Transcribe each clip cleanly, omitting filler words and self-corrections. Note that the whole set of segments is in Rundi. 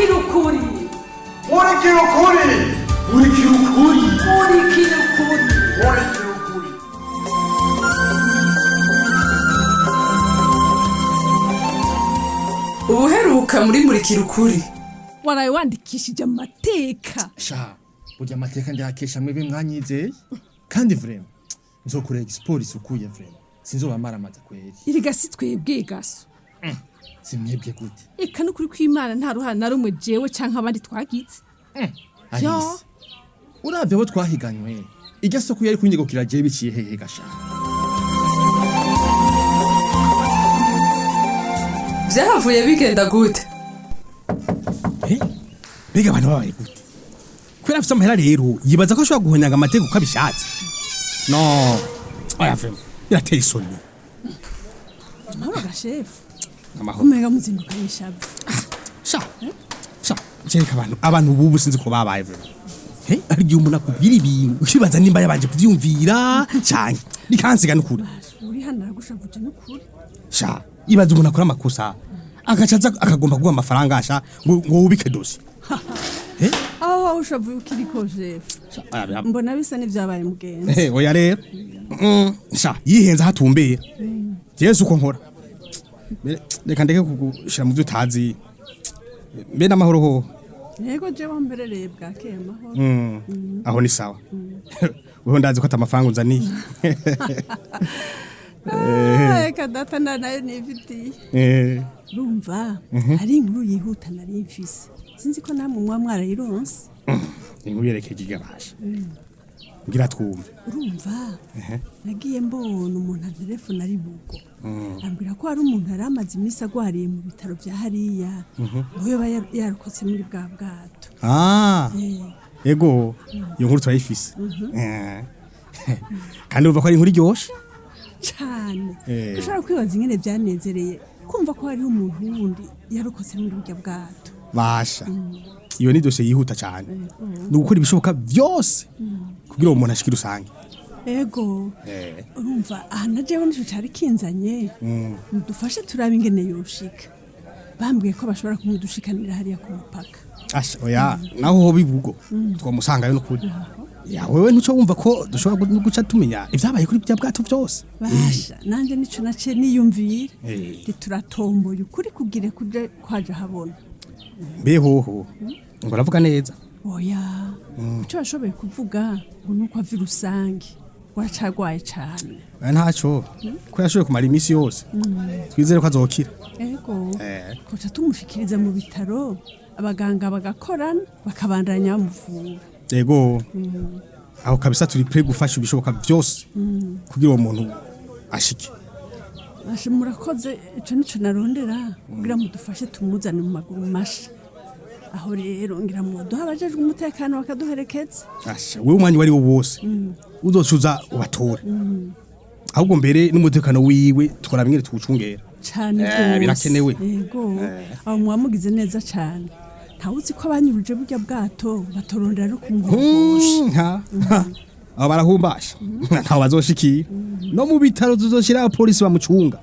Murikira ukuri. Murikira ukuri. Murikira ukuri. Murikira ukuri. Murikira ukuri. Ubuheruka muri Murikira ukuri. Waraye wandikishije amateka. Sha, burya amateka ndayakesha mwebwe mwanyizeye, kandi vraiment nzokorera siporo isukuye, vraiment sinzobamaramaza kweri. Erega si twebwe gaso. Si mwebwe gute? Eka n'ukuri kw'Imana nta ruhara na rumwe jewe canke abandi twagize. Alice, uravye abo twahiganywe, irya soko yari kunyegukira jewe biciye hehe gasha? Vyahavuye bigenda gute? Mbega abantu babaye gute? Kubera afite amahera rero yibaza ko ashobora guhonyanga amategeko uko abishatse. No, oya, vraiment birateye isoni. Amahoro gashefu. Amahoro. Umenga muzindukanye ishavu. Sha sha, kereka abantu bubu sinzi ko babaye vraiment. Hari igihe umuntu akubwira ibintu ukibaza nimba yabanje kuvyumvira canke bikansiga n'ukuri. Uri hano aragushavuje n'ukuri. Sha, ibaza umuntu akora amakosa agaca aza akagomba kuguha amafaranga, sha, ngo wubike dossier. Aho wowe ushavuye ukiriko shefu. Sha, oya, Mbona bisa n'ivyabaye mugenzi. Oya rero. Sha, yihenze ahatumbera. Jewe uko nkora. Reka ndeke kugushira mu byo utazi. Mbe n'amahoro ho? Yego, jewe mberereye bwakeye amahoro. Aho ni sawa. Weho ndazi ko atamafaranga unzaniye. Ah, eka data nta nayo nifitiye. Urumva hari inkuru yihuta nari mfise, sinzi ko namwe muba mwarayironse. Inkuru yerekeye igigabasha. Ngira twumve. Urumva nagiye mbona umuntu antelefone ari bugo, ambwira ko hari umuntu yari amaze iminsi agwariye mu bitaro bya hariya, ngo yoba yarokotse muri bwa bwato. Ah. Ego, iyo nkuru turayifise. Kandi urumva ko ari inkuru iryoshe? Cane. Ushobora kwibaza ingene byanezereye kumva ko hariho umuntu wundi yarokotse muri burya bwato. Basha. Iyo ni dosiye yihuta cyane. Ni ugukora ibishoboka byose kugira uwo muntu ashike rusange. Ego. Urumva aha na jewe nico cari kinzanye, mudufashe turabe ingene yoshika. Bambwiye ko bashobora kumudushikanira hariya ku mupaka. Asha, oya, naho ho bibugo twamusangayo n'ukuri. Ya, wewe ntuco wumva ko dushobora guca tumenya ibyabaye kuri bya bwato byose. Basha, nanje nico naciye niyumvira. Ntituratomboye ukuri kugire kuje kwaje habona. Mbe hoho ngo aravuga neza? Oya, ico yashoboye kuvuga ngo nuko ava rusange waracagwaye cane. Oya, ntaco ko yashoboye kumara iminsi yose, twizere ko azokira. Ego. Koca tumushikiriza mu bitaro, abaganga bagakorana bakabandanya bamuvura. Yego, aho kabisa turi prêt gufasha ibishoboka byose kugira uwo muntu ashike. Basha, murakoze, ico nico narondera kugira mudufashe tumuzane mu maguru masha. Aho rero ngira mwoduha abajejwe umutekano bakaduherekeza. Asha, wewe umwanya wari wo wose uzocuza ubatore, ahubwo mbere n'umutekano wiwe tukora bimwe tuwucungera. Cane rwose. Birakenewe. Yego, aho mwamugize neza cane. Ntawuzi ko abanyuruje burya bwato batorondera no kumuhogosha. Nka abo barahumbasha ntaho bazoshikira, no mu bitaro tuzoshira abapolisi bamucunga.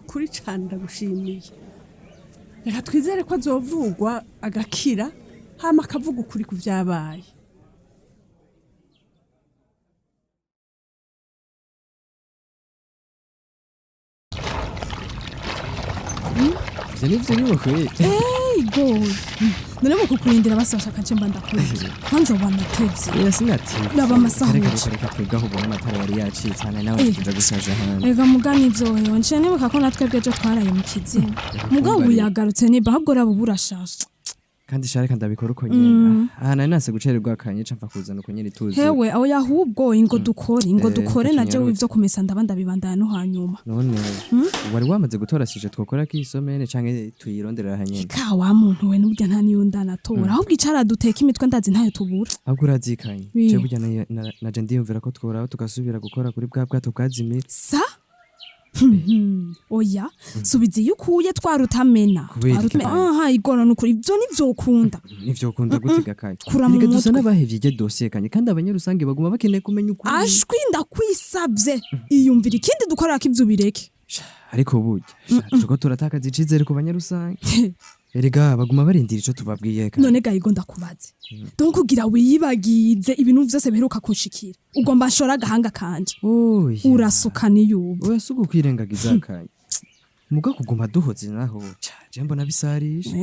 Kuri cane ndagushimiye. Reka twizere ko azovugwa agakira, hama akavuga ukuri ku vyabaye. Ivyo nivyo nyubakwe. Ego. None mu kukurindira basi bashaka nce mba ndakwiye. Kwanza wanatevye. Oya, sinatevye. Raba amasaha Reka uca. reka reka, twebwe aho ubona amatara yari yacitse hano nawe tuza gusaza hano. Ega mugani ivyo wewe nce nibuka ko natwebwe ejo twaraye mu kiziba. Mugabo ubu yagarutse niba ahubwo raba ubu urashashe. Kandi sha, reka ndabikora uko nyene. Aha nari nase gucererwa akanya ca mfa kuzana uko nyene tuzi. Hewe aho yahubwo ingo dukore, ingo dukore reka na jewe tunyarutse. ivyo kumesa ndaba ndabibandana no hanyuma. None wari wamaze gutora sujet twokora kisomene canke tuyironderera hanyene? Ka wa muntu we n'uburya nta niyo ndanatora. Ahubwo icara duteka imitwe ndazi ntayo tubura. Ahubwo urazikanye. Oui. Je burya naje ndiyumvira ko tworaba tugasubira gukora kuri bwa bwato bwazimiye. Sa? Oya, subiza iyo ukuye twarutamena. Kubera iki Twarutamena. kandi? Aha igona nukuri ivyo nivyokunda. Nivyo ukunda gutega kanye? Kura mu Erega dusa mutwe. n'abahevye iryo dosiye kanye, kandi abanyarusange baguma bakeneye kumenya ukuri. Ashwi, ndakwisabye, iyumvira ikindi dukorera ko ivyo ubireke. Sha, ariko burya sha, turiko turatakaza icizere ku banyarusange. Erega baguma barindira ico tubabwiye kandi. None ga Igo, ndakubaze, donc kugira wiyibagize ibintu vyose biheruka kunshikira, ugomba nshora agahanga kanje? Oya. Urasuka niyuba. Oya, si ukwirengagiza kanye. Muga kuguma duhoze naho, ca je mbona bisarisha.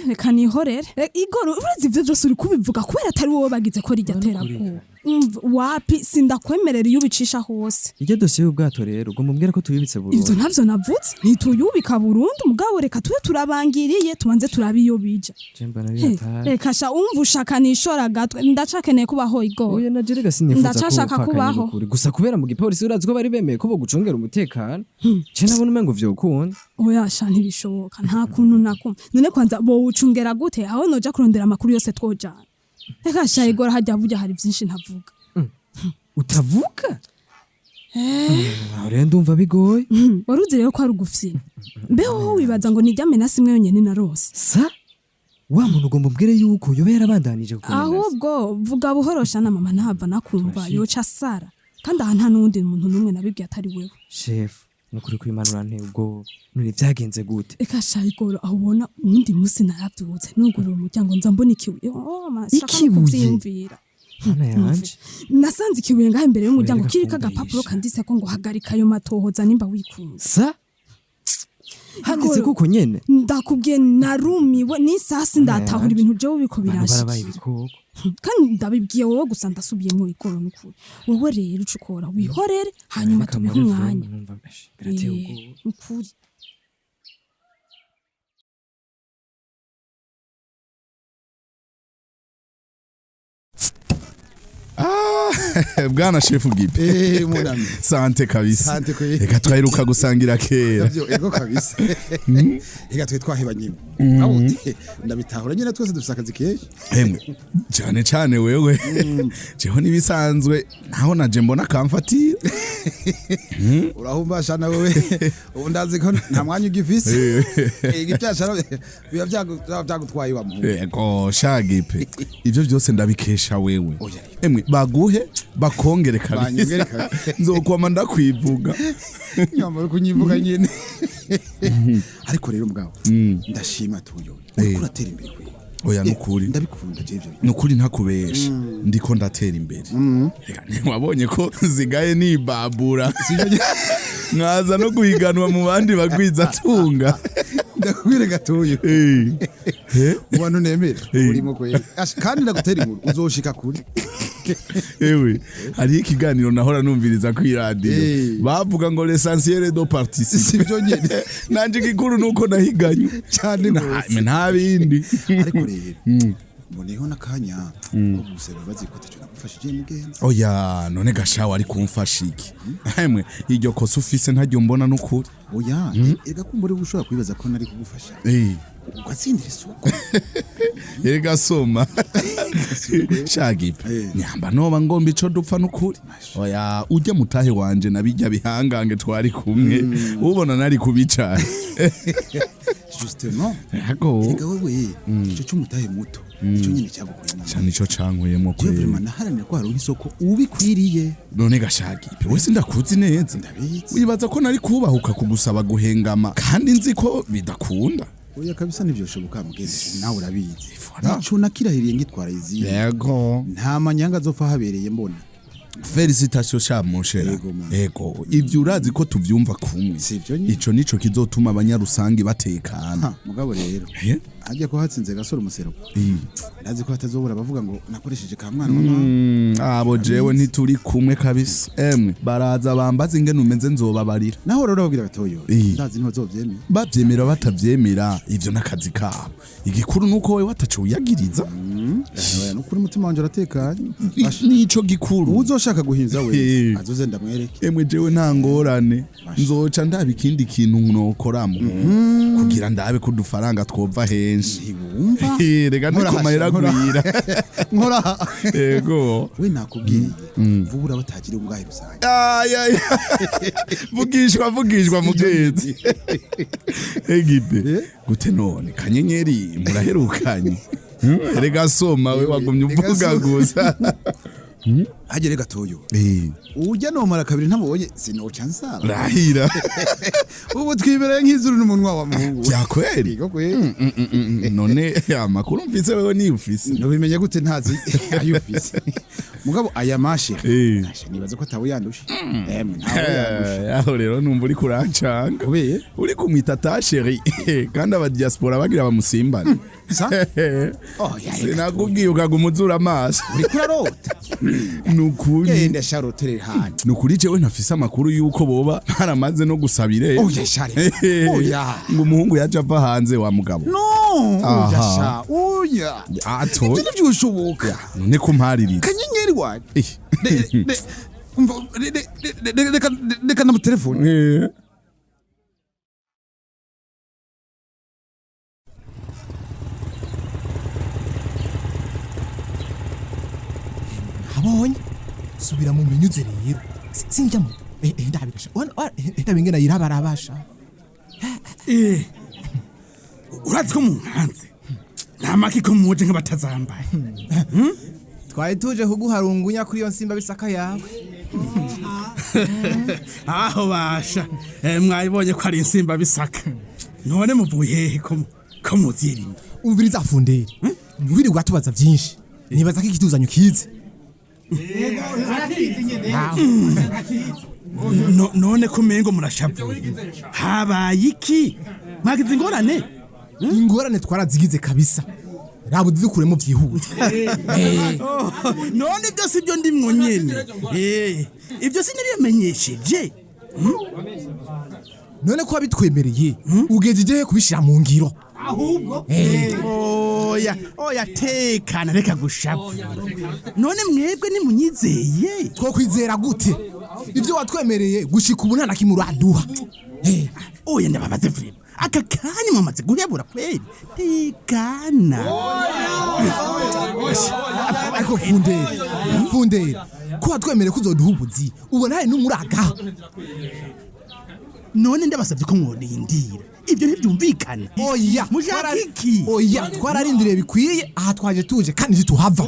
Reka nihorere. Igor, uretse ivyo vyose uri kubivuga kubera atari wowe bagize ko rijya terabwoba. Umva, wapi, sindakwemerera iyo ubicisha hose. Iryo dosiye y'ubwato rero ugomba umbwira ko tuyibitse Ivyo burundu? ntavyo navuze, ntituyubika burundu, mugabo reka tube turabangiriye, tubanze turabe iyo bija. Je mbona He, bihatari. Reka sha, umva, ushaka nishora gatwe, ndacakeneye kubaho, Igor. Oya, naje rega sinifuza ko Ndacashaka upfa kubaho. kanye n'ukuri. Gusa kubera mu gipolisi urazi ko bari bemeye ko bogucungera umutekano. Je nabona umengo vyokunda. Oya sha, ntibishoboka, nta kuntu nakumva. None kwanza bowucungera gute aho noja kurondera amakuru yose twojana? Reka sha Igor, hajya burya hari vyinshi ntavuga. Utavuga? Aho rero ndumva bigoye. Waruzi rero ko ari ugufyina. Mbeho wowe wibaza ngo nijya menace imwe yonyene narose? Sa wa muntu ugomba umbwire yuko yoba yarabandanije kukumenaza? Ahubwo vuga buhorosha na mama ntava nakumva, yoca asara. Kandi aha nta n'uwundi muntu n'umwe nabibwiye atari wewe. Shefu, nukuri kwimanura nteye ubwoba. None vyagenze gute? Reka sha Igor, aho ubona uwundi munsi naravyutse nugurura umuryango nza mbona ikibuye. Oh, ma, shaka no Ikibuye? kuvyiyumvira. Mana yanje. Nasanze ikibuye ngaho imbere y'umuryango Wereka kiriko kumbesha. agapapuro kanditseko ngo hagarika ayo matohoza nimba wikunze. Sa handitse Igor, kuko nyene? Ndakubwiye narumiwe n'isasi, ndatahura yanje. ibintu jewe biko Abantu barabaye biranshikira. ibikoko. Kandi ndabibwiye wowe gusa, ndasubiyemo, Igor, n'ukuri. Wowe rero uca ukora wihorere, hanyuma Reka tubihe muri umwanya. phone numva birateye ubwoba. Ukuri. Bwana shefu Gipe. Eh, mon ami. Santé kabisa. Santé kweli. Reka twaheruka gusangira kera. Navyo ego kabisa. Ega twe twahebanye. Abo ndabitahura nyine, twese dufise akazi kenshi. Emwe, cyane cyane wewe. Jeho nibisanzwe naho naje mbona kamfatira. Urahumba shana wewe. Ubu ndazi ko nta mwanya ugifise. Ibyashara biba byagutwaye wa muhungu. Ego sha Gipe. Ivyo byose ndabikesha wewe. Oya. Emwe, baguhe bakongere Banyongere kabisa. kabisa. Nzokwama ndakwivuga. Nyamba uri kunyivuga nyine. Ariko rero mugabo ndashima tuyo. Uriko uratera imbere kwe. Oya, nukuri. Ndabikunda je ivyo. Nukuri ntakubesha, ndiko ndatera imbere. Reka, ntiwabonye ko nsigaye nibabura nkaza no guhiganwa mu bandi bagwizatunga? Ndakubwira gatoyo. Eh. Mu bantu nemera Eh. urimo kwera. Kandi ndagutera inkuru uzoshika kure. Ewe, hariho ikiganiro nahora numviriza ku iradiyo, bavuga ngo l'essentiel de participer. Sivyo nyene. Nanje igikuru nuko nahiganywe. Cyane gose. Nta bindi. Ariko rero mboneyeho n'akanya ko gusaba imbabazi ko ataco nagufashije, mugenzi. Oya, none gashawe ari kumfasha iki? Emwe, iryo kosa ufise ntaryo mbona n'ukuri. Oya, erega kumbure ushobora kwibaza ko nari kugufasha ugatsindira isoko. Erega soma sha Gipe, nyamba noba ngomba ico dupfa n'ukuri, oya, ujya mutahe wanje nabijya bihangange twari kumwe, ubona nari kubicaye. Justement. Yego. Erega wewe ico c'umutahe muto ico nyene cyagukuyemo. Ca nico cankuyemwo Jewe kweri. vraiment naharanira ko haronka isoko ubikwiriye. None ga Gipe, wese ndakuzi neza. Ndabizi. Wibaza ko nari kubahuka kugusaba guhengama kandi nzi ko bidakunda? Oya kabisa, ntivyoshoboka mugenzi, nawe urabizi. Voilà. Ico nakirahiriye ngitwara izindi, Yego. nta manyanga azopfa habereye mbona. Félicitations sha mon cher. Yego, man. Ego, ivyo urazi ko tuvyumva kumwe. Sivyo nyine. Ico nico kizotuma abanyarusangi batekana. Ha, mugabo rero hajya ko hatsinze gasore umuseruko, ndazi ko hatazobura abavuga ngo nakoresheje ka mwana wa mama. Abo jewe ntituri kumwe kabisa. Emwe, baraza bambaza ingene umeze, nzobabarira. Naho rero babwira batoyo, ndazi ntibazovyemera. Bavyemera batavyemera, ivyo n'akazi kabo. Igikuru nuko wewe wataco wiyagiriza. Oya, nukuri umutima wanje uratekanye. Nico gikuru. Uzoshaka guhinza we azoze ndamwereke. Emwe, jewe nta ngorane, nzoca ndaba ikindi kintu nokoramo kugira ndabe ko udufaranga twova henshi. Ntiwumva. Rega niko mahera agwira. Nkora. Yego. We nakubwiye vuba uraba batagira ubwahe rusange. Ay, ay. Vugishwa, vugishwa mugenzi. Egipe, gute none kanyenyeri muraherukanye? Erega soma, we wagumye uvuga gusa. Hagere gatoyo. Eh. Ujya nomara kabiri ntamubonye sinoca nsara. Rahira. Ubu twibereye nk'izuru n'umunwa wa muhungu. Bya kweli. Yego kweli. None amakuru mfise wewe ni ufise. Nubimenye gute ntazi ayo ufise. Mugabo aya mashe. Eh. Ashe nibaza ko atawe yandusha. Emwe ntawe yandusha. Aho rero numva uri kurancanga. Kubeye? Uri kumwita ta chérie kandi aba diaspora bagira bamusimbane. Sa? Oh, ya. Sinakubwiye ukaguma uzura amaso. Uri kurarota. Nukuri. Genda sharotere hano. Nukuri jewe ntafise amakuru yuko boba baramaze no gusabire. Oya share. Oya. Ngo umuhungu yaje ava hanze wa mugabo. No, oya Aha. sha. Oya. Ato. Ibyo ntibyoshoboka. None kumpaririza. Kanyenyeri waje. Eh. Umva, reka reka namutelefone. Eh. Abonye subira mu minyuze rero. Sinjya mu ndabirasha. Ndabingena yirabarabasha. Eh. Urazi ko mu nkanze. Nta maki ko muje nk'abatazambaye. Twari tuje kuguharungunya kuri iyo nsimba bisaka yawe. Aho basha. Mwayibonye ko ari insimba bisaka. None muvuye hehe ko ko muzirinda? Umviriza funderi. Ntiwirirwa tubaza byinshi. Nibaza ko ikituzanye ukize. None ko umengo murashavuye. Habaye iki? Mwagize ingorane? Ingorane twarazigize kabisa. Raba udukuremo byihuse. Oh, none ibyo si byo ndimwo nyene. Ibyo sinibiyamenyesheje. None ko wabitwemereye ugejeje he kubishira mu ngiro? Ahubwo oya oya tekana reka gushavura. None mwebwe nimunyizeye. Twokwizera gute? Ibyo watwemereye gushika ubu nta na kimwe uraduha. Oya ndababaze vrema. Aka kanya mwamaze guhebura kweli. Tekana. Ariko funderi, funderi, ko watwemereye ko uzoduha ubuzi, ubona hari n'umuragaho. None ndabasabye ko mworindira. Ibyo ntibyumvikana. Oya, Mushaka iki? Oya, twararindiriye bikwiye, aha twaje tuje kandi ntituhava.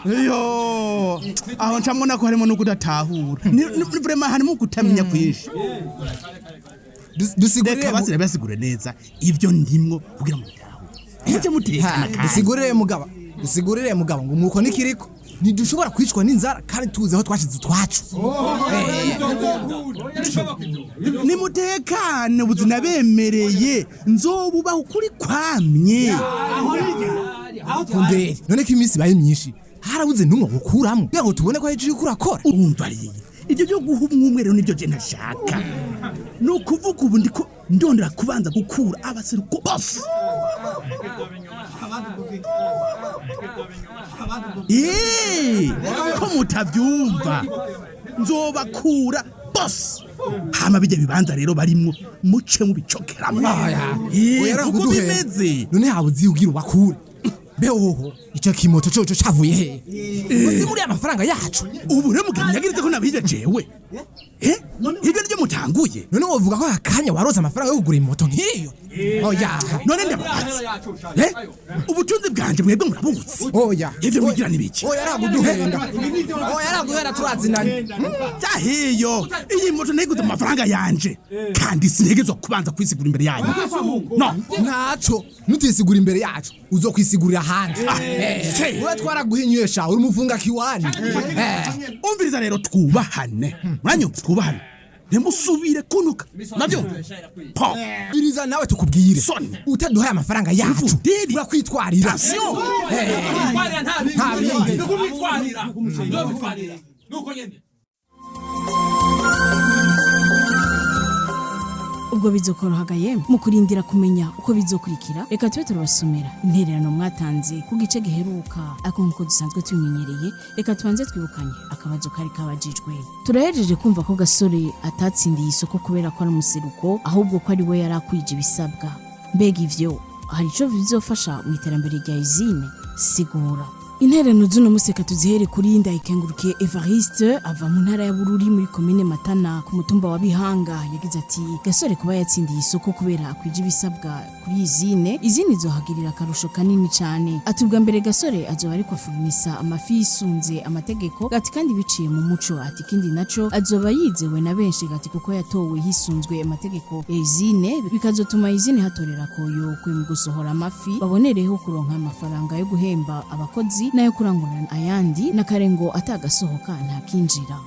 Yo, aho ncamubona ko harimo no kudatahura. Ni vraiment harimo kutamenya kwinshi. Dusigurire Reka basire basigure neza ibyo ndimwo kugira ngo mutahure. Mujye mutekana kandi. Dusigurire mugaba, dusigurire mugaba ngo umuko nikiriko. Ntidushobora kwicwa n'inzara kandi tuzi aho twashize utwacu. Nimutekane ubuzima bemereye nzobubaho ukuri kwamye. Funderi, none ko iminsi ibaye myinshi harabuze n'umwe gukuramo kugira ngo tubone ko hari icyo uriko urakora. Urumva rero ibyo byo guha umwe rero nibyo je ntashaka. Ni ukuvuga ubu ndiko ndondera kubanza gukura abaseruko bose. Ko mutabyumva nzobakura bose. Hama bijya bibanza rero barimwo muce mubicokeramo. Oya, Uko kuduhenda. bimeze. None habuze ugira ubakure. Mbe hoho icyo kimoto coco cavuye he? Uzi muri amafaranga yacu. Ubu rero mugabo yagize ko nabije jewe. Ibyo nibyo mutanguye. None wovuga ko akanya warose amafaranga yo kugura imoto nk'iyo? Oya. None ndababaza. Ubutunzi bwanje mwebwe murabuzi. Oya. Ivyo mwigira ni biki? Oya araguduhenda. Oya araguhenda turazinanye. Jahiyo. Iyi moto nayiguze mu mafaranga yanje. Kandi sintegerezwa kubanza kwisigura imbere yanyu. No. Ntaco nutisigura imbere yacu uzokwisigurira ahandi. Wewe twaraguhinyuye sha uri umufunga kiwani. Umviriza rero twubahane. Muranyumva twubahane. Ntimusubire kunuka. Navyo. Po. Biriza nawe tukubwire. Soni. Utaduhaye amafaranga yacu. Urakwitwarira. Attention. Nta bindi. Ubwo bizokorohaga yemwe mu kurindira kumenya uko bizokurikira, reka tube turabasomera intererano mwatanze ku gice giheruka. Ariko nk'uko dusanzwe tubimenyereye, reka tubanze twibukanye akabazo kari kabajijwe. Turahejeje kumva ko Gasore atatsindiye isoko kubera ko ari umuseruko, ahubwo ko ari we yari akwije ibisabwa. Mbega ivyo hari ico bizofasha mu iterambere rya izine? Sigura. Intererano z'uno munsi reka tuzihere kuri Ndayikengurukiye Evariste, ava mu ntara ya Bururi, muri komine Matana, ku mutumba wa Bihanga. Yagize ati: "Gasore kuba yatsindiye isoko kubera akwije ibisabwa kuri usine, usine izohagirira akarusho kanini cyane." Ati: "Ubwa mbere Gasore azoba ariko afurnisa amafi yisunze amategeko," ati "kandi biciye mu muco." Ati: "Ikindi naco, azoba yizewe na benshi," ati "kuko yatowe hisunzwe amategeko ya usine, bikazotuma usine hatorera koyokwe mu gusohora amafi, babonereho kuronka amafaranga yo guhemba abakozi n'ayo kurangura ayandi, n'akarengo atagasohoka ntakinjira."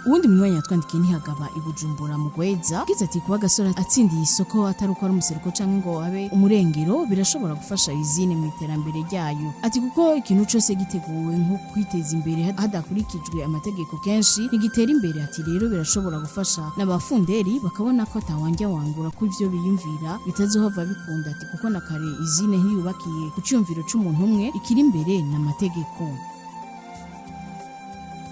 Uwundi munywanyi yatwandikiye ntihagaba i Bujumbura mu Gweza. Yagize ati: "Kuba Gasore atsindiye isoko, atari uko ari umuseruko canke ngo abe umurengero, birashobora gufasha usine mu iterambere ryayo." Ati: "Kuko ikintu cose giteguwe nko kwiteza imbere hadakurikijwe amategeko, kenshi ntigitera imbere." Ati: "Rero birashobora gufasha n'abafunderi bakabona ko atawanja wangura ko ivyo biyumvira bitazohava bikunda." Ati: "Kuko na kare usine ntiyubakiye ku ciyumviro c'umuntu umwe, ikiri imbere n'amategeko."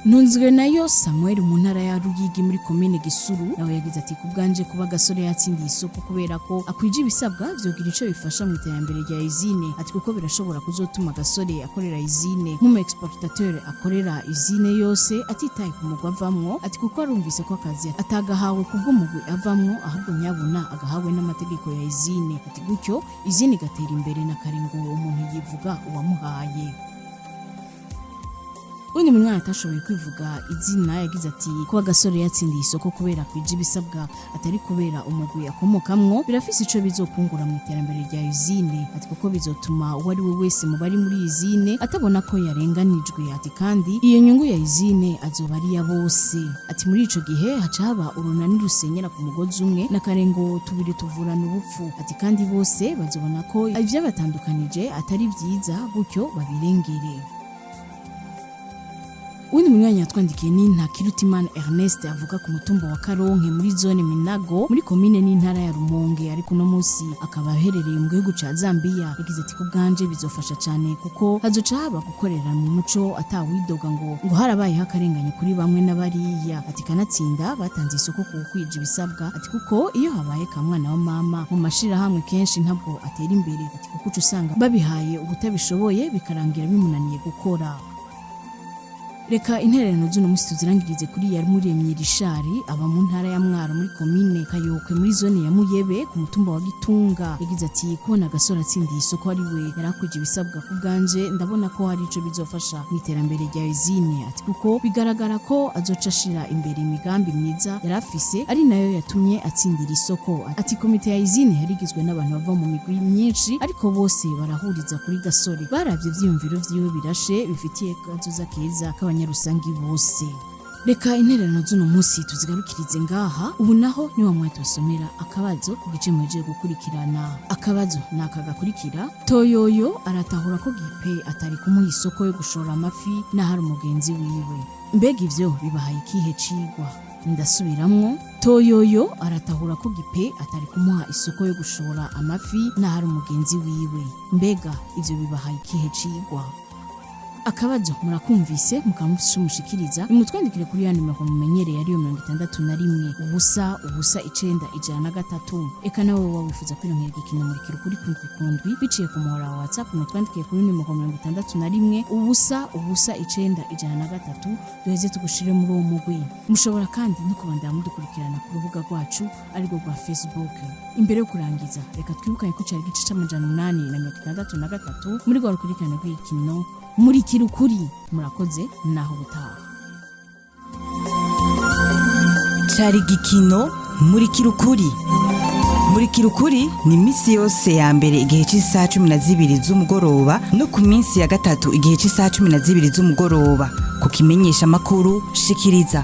Ntunzwe nayo Samuel mu ntara ya Ruyigi, muri komine Gisuru, nawe yagize ati: "Ku bwanje, kuba Gasore yatsindiye isoko kubera ko akwije ibisabwa, vyogira ico bifasha mu iterambere rya usine." Ati: "Kuko birashobora kuzotuma Gasore akorera usine nk'umu exportateur, akorera usine yose atitaye ku mugwi avamwo." Ati: "Kuko arumvise ko akazi atagahawe kubw'umugwi avamwo, ahubwo nyabuna agahawe n'amategeko ya usine." Ati: "Gutyo usine igatera imbere, na kare ngo umuntu yivuga uwamuhaye." Undi munywanyi atashoboye kwivuga izina yagize ati: "Kuba Gasore yatsindiye isoko kubera kwija ibisabwa, atari kubera umugwi akomokamwo, birafise ico bizokungura mu iterambere rya usine." Ati: "Kuko bizotuma uwo ari we wese mu bari muri usine atabona ko yarenganijwe." Ati: "Kandi iyo nyungu ya usine azoba ari iya bose." Ati: "Muri ico gihe haca haba urunani rusenyera ku mugozi umwe, n'akarengo tubiri tuvurana ubupfu." Ati: "Kandi bose bazobona ko ivyabatandukanije atari vyiza, gutyo babirengere." Uwundi munywanyi yatwandikiye ni Ntakirutimana Ernest, avuka ku mutumba wa Karonke, muri zone Minago, muri komine n'intara ya Rumonge, ariko uno munsi akaba aherereye mu gihugu ca Zambia. Yagize ati: "Ku bwanje bizofasha cane, kuko hazoca haba gukorera mu muco, atawidoga ngo harabayeho akarengane kuri bamwe n'abariya." Ati: "Kanatsinda batanze isoko ku kwija ibisabwa." Ati: "Kuko iyo habaye ka mwana wa mama mu mashirahamwe, kenshi ntabwo atera imbere." Ati: "Kuko uca usanga babihaye ubutabishoboye, bikarangira bimunaniye gukora." Reka intererano z'uno munsi tuzirangirize kuri Yarumuremye Rishari, aba mu ntara ya Mwaro, muri komine Kayokwe, muri zone ya Muyebe, ku mutumba wa Gitunga. Yagize ati: "Kubona Gasore atsindiye isoko ari we yarakwije ibisabwa, ku bwanje ndabona ko hari ico bizofasha mu iterambere rya usine." Ati: "Kuko bigaragara ko azoca ashira imbere imigambi myiza yari afise, ari nayo yatumye atsindira isoko." Ati: "Komite ya usine yari igizwe n'abantu bava mu migwi myinshi, ariko bose barahuriza kuri Gasore, baravye ivyiyumviro vyiwe birashe, bifitiye kazoza keza k'abanyarusangi bose." Reka intererano z'uno munsi tuzigarukirize ngaha. Ubu naho ni wa mwanya tubasomera akabazo ku gice muhejeje gukurikirana. Akabazo ni aka gakurikira: Toyoyo aratahura ko Gipe atari kumuha isoko yo gushora amafi n'ahari umugenzi wiwe. Mbega ivyo bibahaye ikihe cigwa? Ndasubiramwo: Toyoyo aratahura ko Gipe atari kumuha isoko yo gushora amafi n'ahari umugenzi wiwe. Mbega ivyo bibahaye ikihe cigwa? Akabazo murakumvise, mukaba mufise ico mushikiriza, nimutwandikire kuri ya nimero mumenyereye, ariyo 61 0 0 9 103. Eka nawe woba wifuza kwironkera igikino Murikira Ukuri kundwi kundwi biciye ku muhora wa WhatsApp, mutwandikire kuri nimero 61 0 0 9 103, duheze tugushire muri uwo mugwi. Mushobora kandi no kubandanya mudukurikirana ku rubuga rwacu, arirwo rwa Facebook. Imbere yo kurangiza, reka twibukanye ko cari igice c'863 muri rwa rukurikirane rw'igikino Murikira Ukuri. Murakoze, naho ubutaha. Cari igikino Murikira Ukuri. Murikira Ukuri ni iminsi yose ya mbere igihe cy'isaha 12 z'umugoroba, no ku minsi ya gatatu igihe cy'isaha 12 z'umugoroba, ku kimenyesha amakuru Shikiriza.